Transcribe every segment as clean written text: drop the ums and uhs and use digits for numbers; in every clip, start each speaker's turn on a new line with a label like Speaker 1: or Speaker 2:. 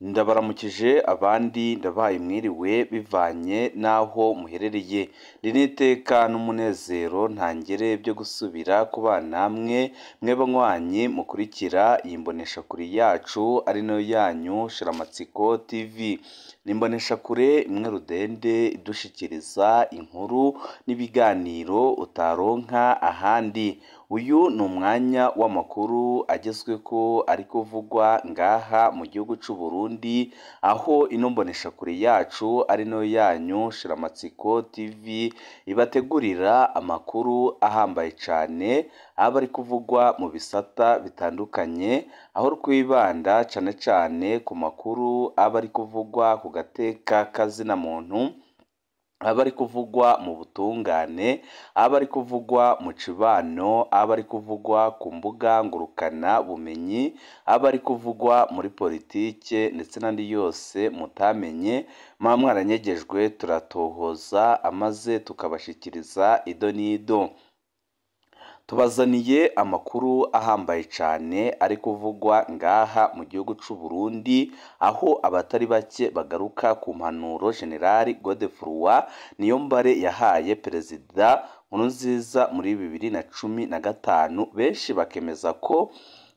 Speaker 1: Ndabaramukije abandi ndabahaye mwiriwe bivanye n'aho muherereye. Iri ni iteka n'umunezero ntangere byo gusubira kubana namwe, mwe banywanyi mukurikira iyi mboneshakure yacu ari nayo yanyu Shiramatsiko TV. Ni imboneshakure imwe rudende idushikiriza inkuru n'ibiganiro utaronka ahandi. Uyu ni umwanya w'amakuru agezweko ari kuvugwa ngaha mu gihugu c'u Burundi, aho ino mboneshakure yacu ari nayo yanyu Shiramatsiko TV ibategurira amakuru ahambaye cane, aba ari kuvugwa mu bisata bitandukanye, aho twibanda cane cane ku makuru aba ari kuvugwa ku gateka k'azina muntu, aba ari kuvugwa mu butungane, aba ari kuvugwa mu cibano, aba ari kuvugwa ku mbuga ngurukana bumenyi, aba ari kuvugwa muri politike ndetse n'andi yose mutamenye, muba mwaranyegejwe turatohoza amaze tukabashikiriza ido n'ido. Tubazaniye amakuru ahambaye cane ari kuvugwa ngaha mu gihugu c'u Burundi, aho abatari bake bagaruka ku mpanuro General Godefroid Niyombare yahaye Perezida Nkurunziza muri 2015, benshi bakemeza ko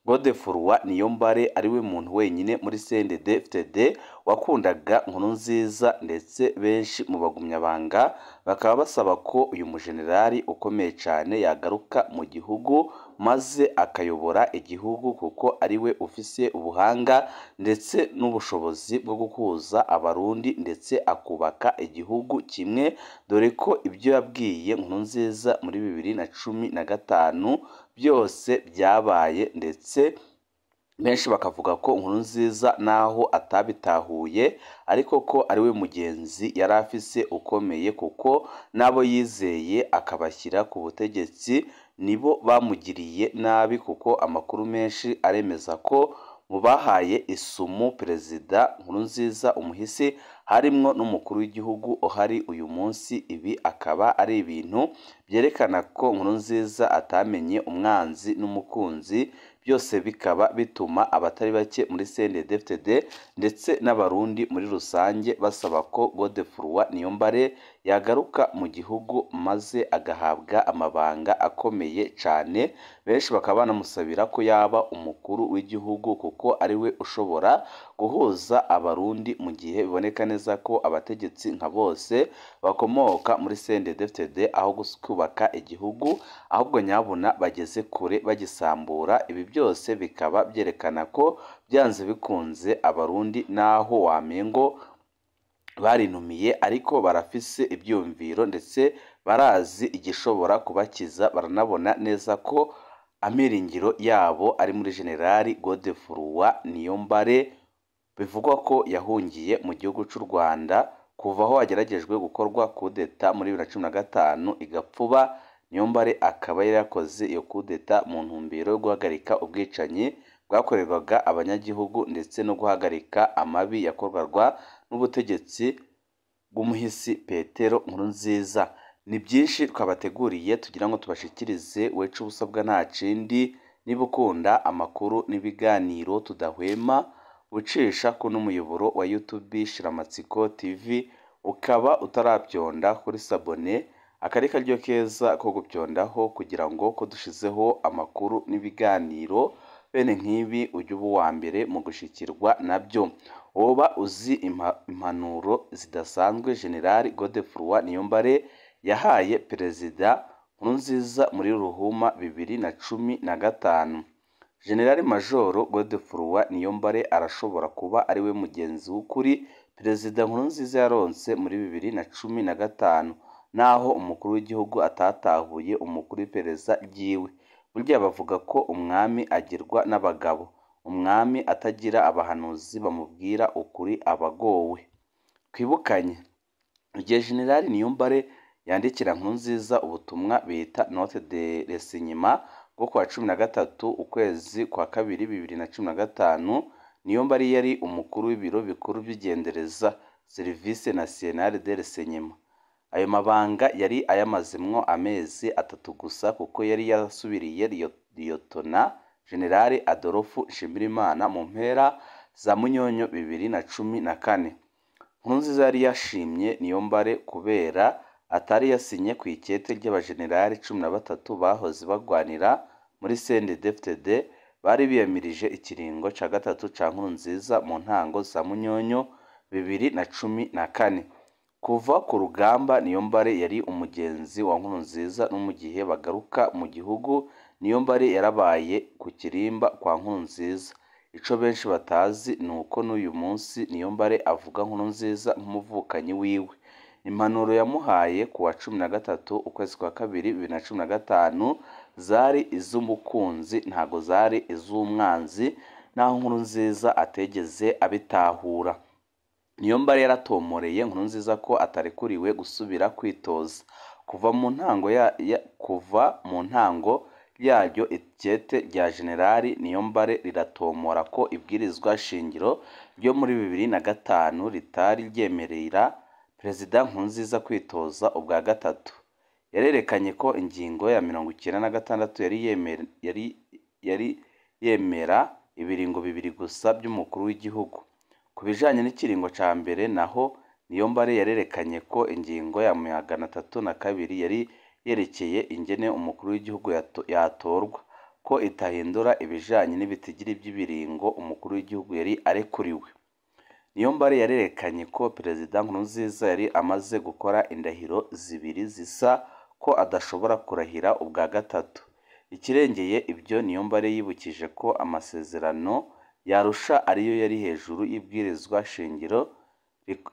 Speaker 1: Godefroid Niyombare ariwe muntu wenyine muri CNDD-FDD wakundaga Nkurunziza, ndetse benshi mu bagumyabanga bakaba basaba ko uyu mujenerali ukomeye cane yagaruka mu gihugu maze akayobora igihugu, kuko ariwe ufise ubuhanga ndetse n'ubushobozi bwo guhuza abarundi ndetse akubaka igihugu kimwe, dore ko ibyo yabwiye Nkurunziza muri 2015 byose byabaye, ndetse benshi bakavuga ko Nkurunziza naho atabitahuye ariko ko ariwe mugenzi yari afise ukomeye, kuko n'abo yizeye akabashyira ku butegetsi nibo bamugiriye nabi, kuko amakuru menshi aremeza ko mu bahaye isumu Perezida Nkurunziza umuhisi harimwo n'umukuru w'igihugu uhari uyu munsi. Ibi akaba ari ibintu byerekana ko Nkurunziza atamenye umwanzi n'umukunzi, byose bikaba bituma abatari bake muri CNDD-FDD ndetse n'abarundi muri rusange basaba ko Godefroid Niyombare yagaruka mu gihugu maze agahabwa amabanga akomeye cane, benshi bakaba banamusabira ko yaba umukuru w'igihugu kuko ariwe ushobora guhuza abarundi, mu gihe biboneka neza ko abategetsi nka bose bakomoka muri CNDD-FDD aho kubaka igihugu ahubwo nyabuna bageze kure bagisambura. Ibi byose bikaba byerekana ko byanze bikunze abarundi naho wamengo barinumiye ariko barafise ivyumviro ndetse barazi igishobora kubakiza, baranabona neza ko amiringiro yabo ari muri General Godefroid Niyombare, bivugwa ko yahungiye mu gihugu c'u Rwanda kuva aho hageragejwe gukorwa kudeta muri 2015 igapfuba. Niyombare akaba yari yakoze iyo kudeta mu ntumbero yo guhagarika ubwicanyi bwakorerwaga abanyagihugu ndetse no guhagarika amabi yakorwaga n'ubutegetsi bw'umuhisi Petero Nkurunziza. Ni byinshi twabateguriye tugira ngo tubashikirize, weca ubusabwa nta kindi, niba ukunda amakuru n'ibiganiro tudahwema ucisha kuno muyoboro wa YouTube Shiramatsiko TV, ukaba utarabyonda kuri sabone, akari karyo keza ko gupyondaho kugira ngo ko dushizeho amakuru n'ibiganiro bene nk'ibi ujye uba uwa mbere mu gushikirwa nabyo. Woba uzi impanuro zidasanzwe General Godefroid Niyombare yahaye Perezida Nkurunziza muri Ruhuma 2015? General Major Godefroid Niyombare arashobora kuba ariwe mugenzi w'ukuri Perezida Nkurunziza yaronse muri 2015, naho umukuru w'igihugu atatahuye umukuru w'iperereza ryiwe. Burya bavuga ko umwami agirwa n'abagabo, umwami atagira abahanuzi bamubwira ukuri aba agowe. Twibukanye igihe General Niyombare yandikira Nkurunziza ubutumwa bita note de renseignement bwo kuwa 13 ukwezi kwa kabiri 2015, Niyombare yari umukuru w'ibiro bikuru by'igendereza Service Nationale de Renseignement. Ayo mabanga yari ayamazemwo amezi 3 gusa, kuko yari yarasubiriye Liyotona General Adolphe Nshimirimana mu mpera za Munyonyo 2014. Nkurunziza yari yashimye Niyombare kubera atari yasinye ku ikete ry'abajenerali 13 bahoze bagwanira muri CNDD-FDD bari biyamirije ikiringo ca gatatu ca Nkurunziza mu ntango za Munyonyo 2014. Kuva ku rugamba Niyombare yari umugenzi wa Nkurunziza, no mu gihe bagaruka mu gihugu Niyombare yarabaye ku kirimba kwa Nkurunziza. Ico benshi batazi ni uko n'uyu munsi Niyombare avuga Nkurunziza nk'umuvukanyi wiwe. Impanuro yamuhaye ku wa 13 ukwezi kwa kabiri 2015 zari iz'umukunzi, ntago zari iz'umwanzi, naho Nkurunziza ategeze abitahura. Niyombare yaratomoreye Nkurunziza ko atarekuriwe gusubira kwitoza. Kuva mu ntango yaryo ikete rya Generali Niyombare riratomora ko ibwirizwa shingiro ryo muri 2005 ritari ryemerera Perezida Nkurunziza kwitoza ubwa gatatu. Yarerekanye ko ingingo ya 96 yari yemera ibiringo bibiri gusa by'umukuru w'igihugu. Ku bijanye n'ikiringo ca mbere naho Niyombare yarerekanye ko ingingo ya 302 yari yerekeye ingene umukuru w'igihugu yatorwa, ko itahindura ibijanye n'ibitigiri by'ibiringo umukuru w'igihugu yari arekuriwe. Niyombare yarerekanye ko Perezida Nkurunziza yari amaze gukora indahiro zibiri zisa, ko adashobora kurahira ubwa gatatu. Ikirengeye ibyo, Niyombare yibukije ko amasezerano yarusha ariyo yari hejuru y'ibwirizwa shingiro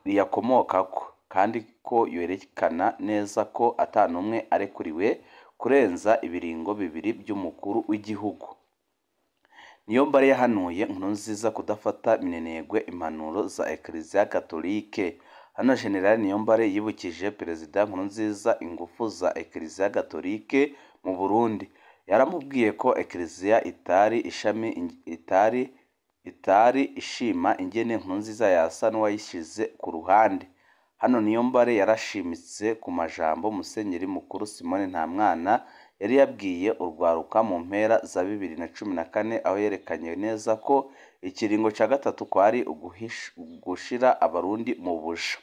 Speaker 1: riyakomokako, kandi ko yerekana neza ko atanumwe arekuriwe kurenza ibiringo bibiri by'umukuru w'igihugu. Niyombare yahanuye Nkurunziza kudafata minenegwe impanuro za Eklezia Katolike. Hano Generali Niyombare yibukije Perezida Nkurunziza ingufu za Eklezia Katolike mu Burundi. Yaramubwiye ko Eklezia itari ishima ingene Nkurunziza yasa n'uwayishize ku ruhande. Hano Niyombare yarashimitse ku majambo Musenyeri Mukuru Simoni Ntamwana yari yabwiye urwaruka mu mpera za 2014, aho yerekanye neza ko ikiringo ca gatatu kwari ugushira Abarundi mu buja.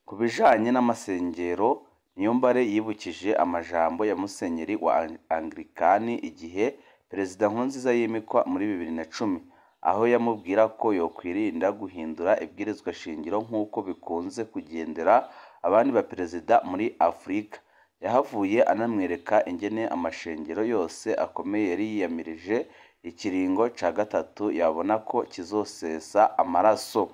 Speaker 1: Ku bijanye n'amasengero, Niyombare yibukije amajambo ya Musenyeri wa Anglikani igihe Perezida Nkurunziza yimikwa muri 2010, aho yamubwira ko yokwirinda guhindura ibwirizwa shingiro nk'uko bikunze kugendera abandi baperezida muri Afurika. Yahavuye anamwereka ingene amashengero yose akomeye yari yiyamirije ikiringo ca gatatu yabona ko kizosesa amaraso.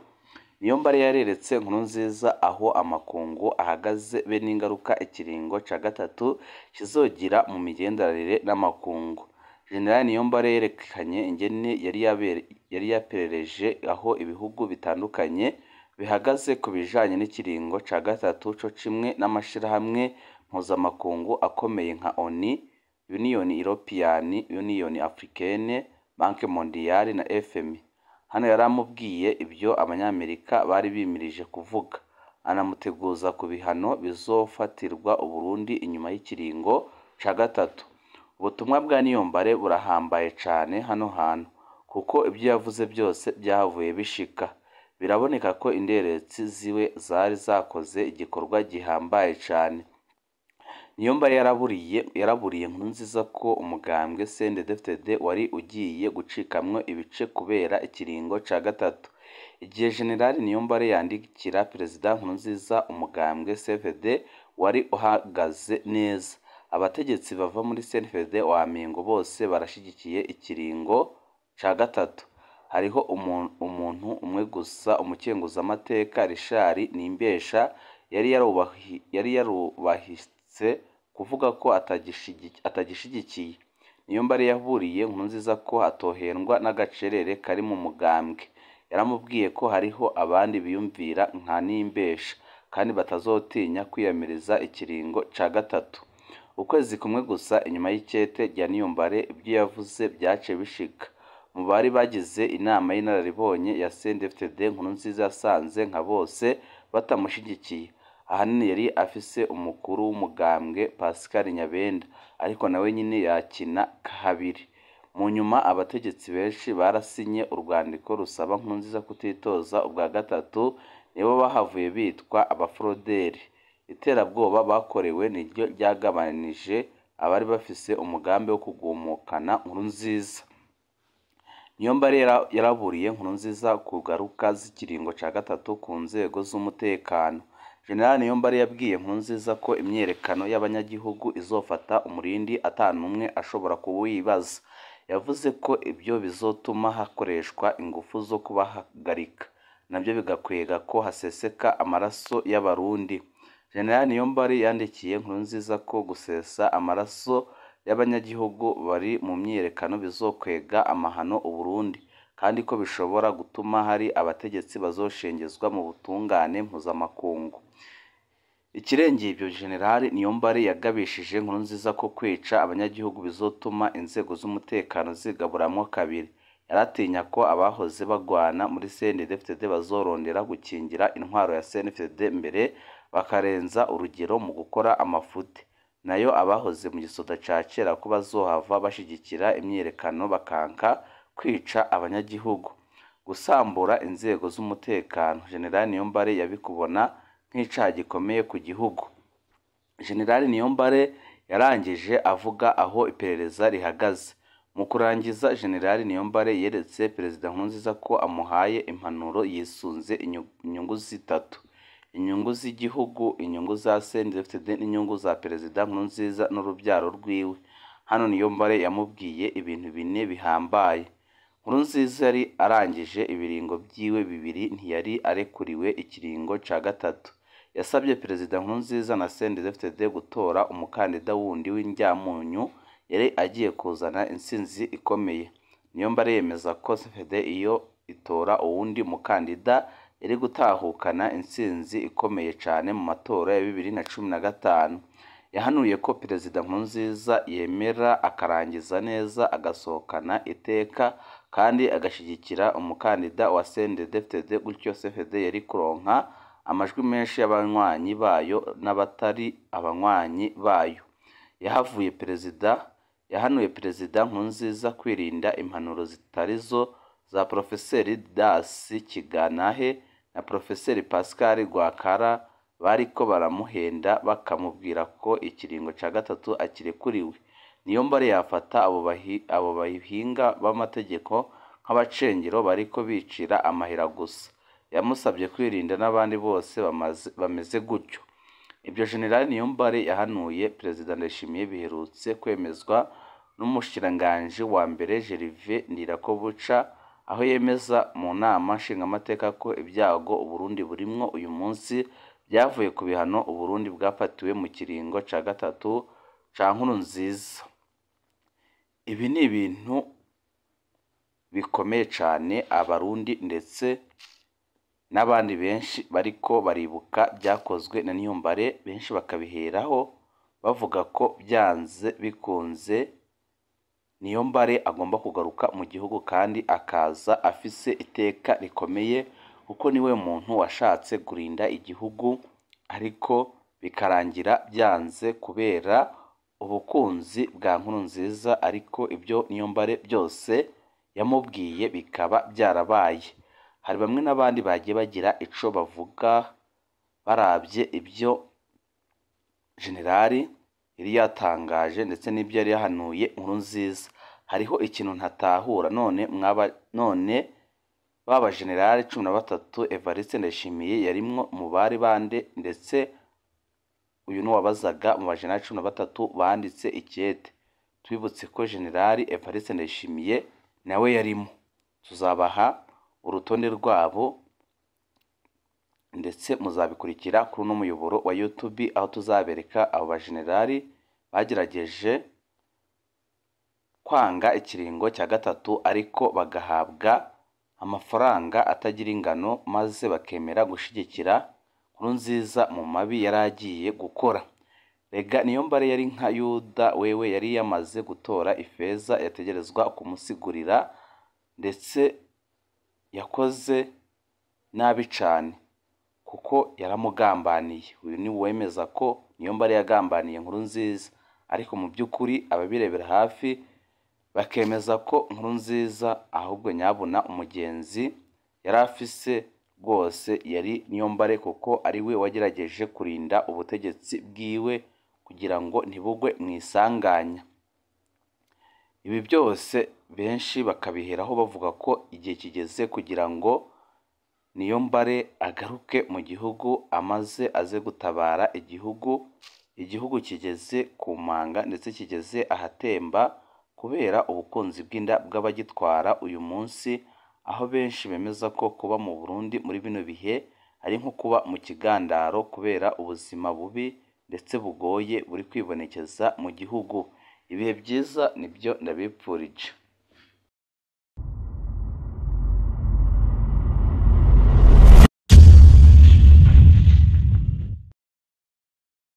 Speaker 1: Niyombare yareretse Nkurunziza aho amakungu ahagaze be n'ingaruka ikiringo ca gatatu kizogira mu migenderanire n'amakungu. Generali Niyombare yerekanye ingene yari yaperereje aho ibihugu bitandukanye bihagaze ku bijanye n'ikiringo ca gatatu, co kimwe n'amashirahamwe mpuzamakungu akomeye nka ONU, Union European, Union Africaine, Banque Mondiale na FMI. Hano yaramubwiye ibyo Abanyamerika bari bimirije kuvuga, anamuteguza ku bihano bizofatirwa Uburundi inyuma y'ikiringo ca gatatu. Ubutumwa bwa Niyombare burahambaye cane hano hantu, kuko ibyo yavuze byose byahavuye bishika. Biraboneka ko inderetsi ziwe zari zakoze igikorwa gihambaye cane. Niyombare yaraburiye Nkurunziza ko umugambwe CNDD-FDD wari ugiye gucikamwo ibice kubera ikiringo ca gatatu. Igihe Generali Niyombare yandikira Perezida Nkurunziza, umugambwe CNDD wari uhagaze neza. Abategetsi bava muri CNDD wamengo bose barashigikiye ikiringo ca gatatu. Hariho umuntu umwe gusa, umukenguzamateka Richard Nimbesha, yari yarubahitse kuvuga ko atagishigikiye. Niyombare yaburiye Nkurunziza ko atohendwa n'agacerere kari mu mugambwe. Yaramubwiye ko hariho abandi biyumvira nka Nimbesha kandi batazotinya kwiyamiriza ikiringo ca gatatu. Ukwezi kumwe gusa inyuma y'ikete rya Niyombare, ibyo yavuze byaciye bishika. Mu bari bagize inama y'inararibonye ya CNDD-FDD, Nkurunziza yasanze nka bose batamushigikiye. Ahanini yari afise umukuru w'umugambwe Pascal Nyabenda, ariko nawe nyine yakina kabiri. Mu nyuma abategetsi benshi barasinye urwandiko rusaba Nkurunziza kutitoza ubwa gatatu, nibo bahavuye bitwa abaforoderi. Iterabwoba bakorewe niryo ryagabanije abari bafise umugambi wo kugumukana Nkurunziza. Niyombare yaraburiye Nkurunziza ku ngaruka z'ikiringo ca gatatu ku nzego z'umutekano. General Niyombare yabwiye Nkurunziza ko imyiyerekano y'abanyagihugu izofata umurindi ata n'umwe ashobora kuwibaza. Yavuze ko ibyo bizotuma hakoreshwa ingufu zo kubahagarika, nabyo bigakwega ko haseseka amaraso y'Abarundi. General Niyombare yandikiye Nkurunziza ko gusesa amaraso y'abanyagihugu bari mu myiyerekano bizokwega amahano Uburundi, kandi ko bishobora gutuma hari abategetsi bazoshengezwa mu butungane mpuzamakungu. Ikirengeye ibyo, General Niyombare yagabishije Nkurunziza ko kwica abanyagihugu bizotuma inzego z'umutekano zigaburamwo kabiri. Yaratinya ko abahoze bagwana muri CNDD-FDD bazorondera gukingira intwaro ya CNDD-FDD mbere bakarenza urugero mu gukora amafuti. Nayo abahoze mu gisoda ca kera ko bazohava bashigikira imyiyerekano bakanka kwica abanyagihugu. Gusambura inzego z'umutekano, General Niyombare yabikubona nk'icaha gikomeye ku gihugu. General Niyombare yarangije avuga aho iperereza rihagaze. Mu kurangiza, General Niyombare yeretse Perezida Nkurunziza ko amuhaye impanuro yisunze inyungu zitatu: inyungu z'igihugu, inyungu za CNDD-FDD n'inyungu za Perezida Nkurunziza n'urubyaro rwiwe. Hano Niyombare yamubwiye ibintu bine bihambaye. Nkurunziza yari arangije ibiringo vyiwe bibiri, ntiyari arekuriwe ikiringo ca gatatu. Yasabye Perezida Nkurunziza na CNDD-FDD gutora umukandida wundi w'indyamunyu yari agiye kuzana intsinzi ikomeye. Niyombare yemeza ko CNDD iyo itora uwundi mukandida yari gutahukana intsinzi ikomeye cane mu matora ya 2015. Yahanuye ko Perezida Nkurunziza yemera akarangiza neza agasohokana iteka kandi agashigikira umukandida wa CNDD-FDD, gutyo CNDD yari kuronka amajwi menshi y'abanywanyi bayo n'abatari abanywanyi bayo. Yahanuye Perezida Nkurunziza kwirinda impanuro zitarizo za Profeseri Didas Kiganahe na Profeseri Pascal Rwakara bariko baramuhenda bakamubwira ko ikiringo ca gatatu akirekuriwe. Niyombare yafata abo bahinga b'amategeko nk'abacengero bariko bicira amahera gusa. Yamusabye kwirinda n'abandi bose bameze gutyo. Ibyo General Niyombare yahanuye Perezida Ndayishimiye biherutse kwemezwa n'umushikiranganji wa mbere Gervais Ndirakobuca, aho yemeza mu nama nshingamateka ko ibyago Uburundi burimwo uyu munsi byavuye ku bihano Uburundi bwafatiwe mu kiringo ca gatatu ca Nkurunziza. Ibi ni ibintu bikomeye cane Abarundi ndetse n'abandi benshi bariko baribuka byakozwe na Niyombare, benshi bakabiheraho bavuga ko byanze bikunze Niyombare agomba kugaruka mu gihugu kandi akaza afise iteka rikomeye, kuko niwe muntu washatse kurinda igihugu ariko bikarangira byanze kubera ubukunzi bwa Nkurunziza, ariko ibyo Niyombare byose yamubwiye bikaba byarabaye. Hari bamwe n'abandi bagiye bagira ico bavuga barabye ibyo Generali yari yatangaje ndetse n'ibyo yari yahanuye Nkurunziza. Hariho ikintu ntatahura, none baba Generali 13 Evariste Ndayishimiye yarimwo mu bari bande, ndetse uyu n'uwabazaga mu bajenerali 13 banditse ikete. Twibutse ko Generali Evariste Ndayishimiye nawe yarimo. Tuzabaha urutonde rwabo ndetse muzabikurikira kuri uno muyoboro wa YouTube, aho tuzabereka abo bajenerali bagerageje kwanga ikiringo cya gatatu ariko bagahabwa amafaranga atagira ingano, maze bakemera gushigikira Nkurunziza mu mabi yari agiye gukora. Rega Niyombare yari nka Yuda, wewe yari yamaze gutora ifeza yategerezwa kumusigurira, ndetse yakoze nabi cane kuko yaramugambaniye. Uyu ni uwemeza ko Niyombare yagambaniye Nkurunziza, ariko mu by'ukuri ababirebera hafi Bakemeza ko Nkurunziza ahubwo nyabuna umugenzi yari afise rwose yari Niyombare, kuko ari we wagerageje kurinda ubutegetsi bwiwe kugira ngo ntibugwe mu isanganya. Ibi byose benshi bakabiheraho bavuga ko igihe kigeze kugira ngo Niyombare agaruke mu gihugu, amaze aze gutabara igihugu. Igihugu kigeze ku manga ndetse kigeze ahatemba kubera ubukunzi bw'inda bw'abagitwara uyu munsi, aho benshi bemeza ko kuba mu Burundi muri bino bihe ari nko kuba mu kigandaro kubera ubuzima bubi ndetse bugoye buri kwibonekeza mu gihugu. Ibihe byiza nibyo ndabipfurije.